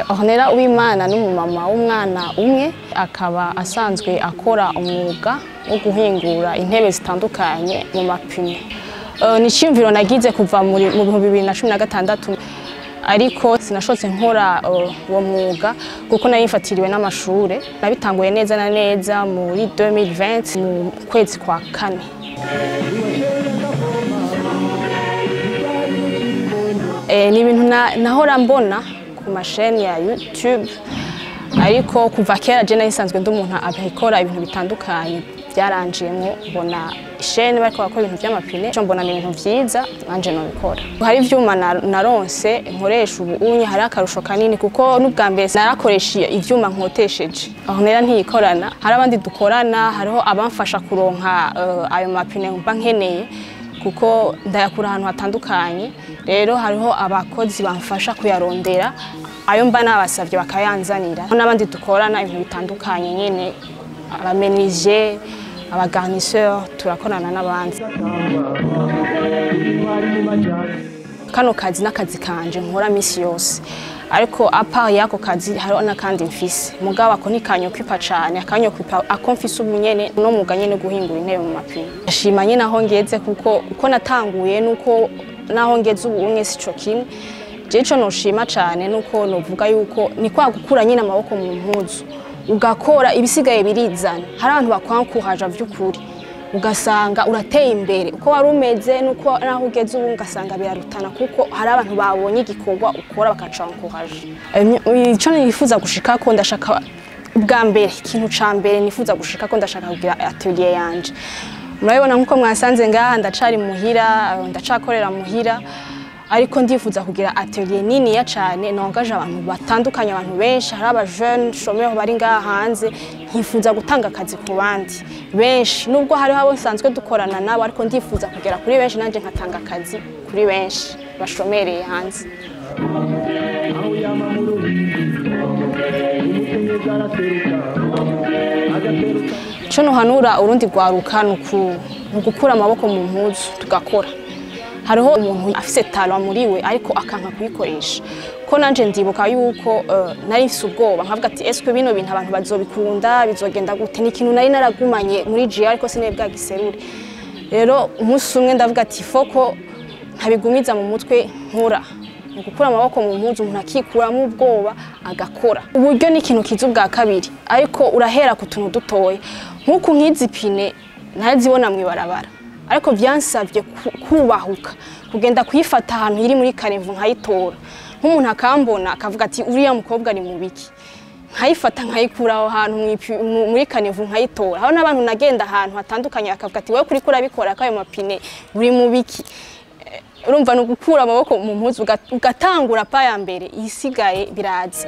Ornella Uwimana n'umumama w'umwana umwe, akaba asanzwe akora umwuga wo guhingura intebe zitandukanye mu mapine. Ni iciyumviro nagize kuva mu 2016, ariko sinashotse nkora uwo mwuga kuko nari mfatiriwe n'amashure. Nabitanguye neza na neza muri 2020 mu kwezi kwa kane. Ni ibintu nahora mbona ku masheni ya YouTube, ariko kuva kera je nari nsanzwe ndi umuntu abikora ibintu bitandukanye, byaranjiyemwo mbona isheni bariko bakora ibintu vy'amapine, ico mbona ni ibintu vyiza nanje nobikora. Hari ivyuma naronse nkoresha ubu unye, hari akarusho kanini kuko n'ubwa mbere narakoresha ivyuma nkotesheje. Ornella ntiyikorana, hari abandi dukorana, hariho abamfasha kuronka ayo mapine mba nkeneye kuko ndayakura ahantu hatandukanye. Rero hariho abakozi bamfasha kuyarondera, ayo mba nabasavye bakayanzanira. N'abandi dukorana ibintu bitandukanye nyene, abamenije, abagarnisseur, turakorana n'abandi. Kano kazi n'akazi kanje nkora misi yose, ariko apa yako kazi hariho n'akandi mfise, mugabo ako ntikanyokipa cane, akanyokipa ako mfise ubu nyene no mwuga nyene guhingura intebe mu mapine. Ndashima nyene aho ngeze kuko uko natanguye nuko naho ngeze ubu umwe sico kimwe. Je ico noshima cane nuko novuga yuko ni kwa gukura nyene amaboko mu mpuzu ugakora, ibisigaye birizana. Hari abantu bakwankuhaja vy'ukuri, ugasanga urateye imbere uko wari umeze nuko naho ugeze ubu, ugasanga birarutana kuko hari abantu babonye igikorwa ukora bakacankuhaja. Ico nifuza gushikako, ndashaka ubwa mbere, ikintu ca mbere nifuza gushikako, ndashaka kugira atelier yanje. Murabibona nkuko mwasanze ngaha ndacari muhira, ndacakorera muhira, ariko ndifuza kugira atelier niniya cane nongaje abantu batandukanye, abantu benshi, hari aba jeune chômeurs bari ngaha hanze, nkifuza gutanga akazi ku bandi benshi, nubwo hariho abo nsanzwe dukorana nabo, ariko ndifuza kugera kuri benshi nanje nkatanga akazi kuri benshi bashomereye hanze. Ico nohanura urundi rwaruka ni ugukura amaboko mu mpuzu tugakora. Hariho umuntu afise talent muri we ariko akanka kuyikoresha. Ko nanje ndibuka yuko nari mfise ubwoba nkavuga ati eske bino bintu abantu bazobikunda, bizogenda gute? Ni ikintu nari naragumanye muri GR ariko sinari bwagiserure. Rero umunsi umwe ndavuga ati foko ntabigumiza mu mutwe nkora. Ni gukura amaboko mu mpuzu, umuntu akikuramo ubwoba agakora. Uburyo ni ikintu kiza ubwa kabiri, ariko urahera ku tuntu dutoya. Nkuku nkizi pine narazibona mw'ibarabara, ariko vyansavye kubahuka kugenda kuyifata ahantu iri muri karevu nkayitora. Nk'umuntu akambona akavuga ati uriya mukobwa ari mu biki, nkayifata nkayikura aho hantu muri kanevu nkayitora. Aho n'abantu nagenda ahantu hatandukanye akavuga ati wewe kuriko urabikora kayo mapine uri mu biki. Urumva ni ugukura amaboko mu mpuzu ugatangura pa ya mbere, isigaye biraza.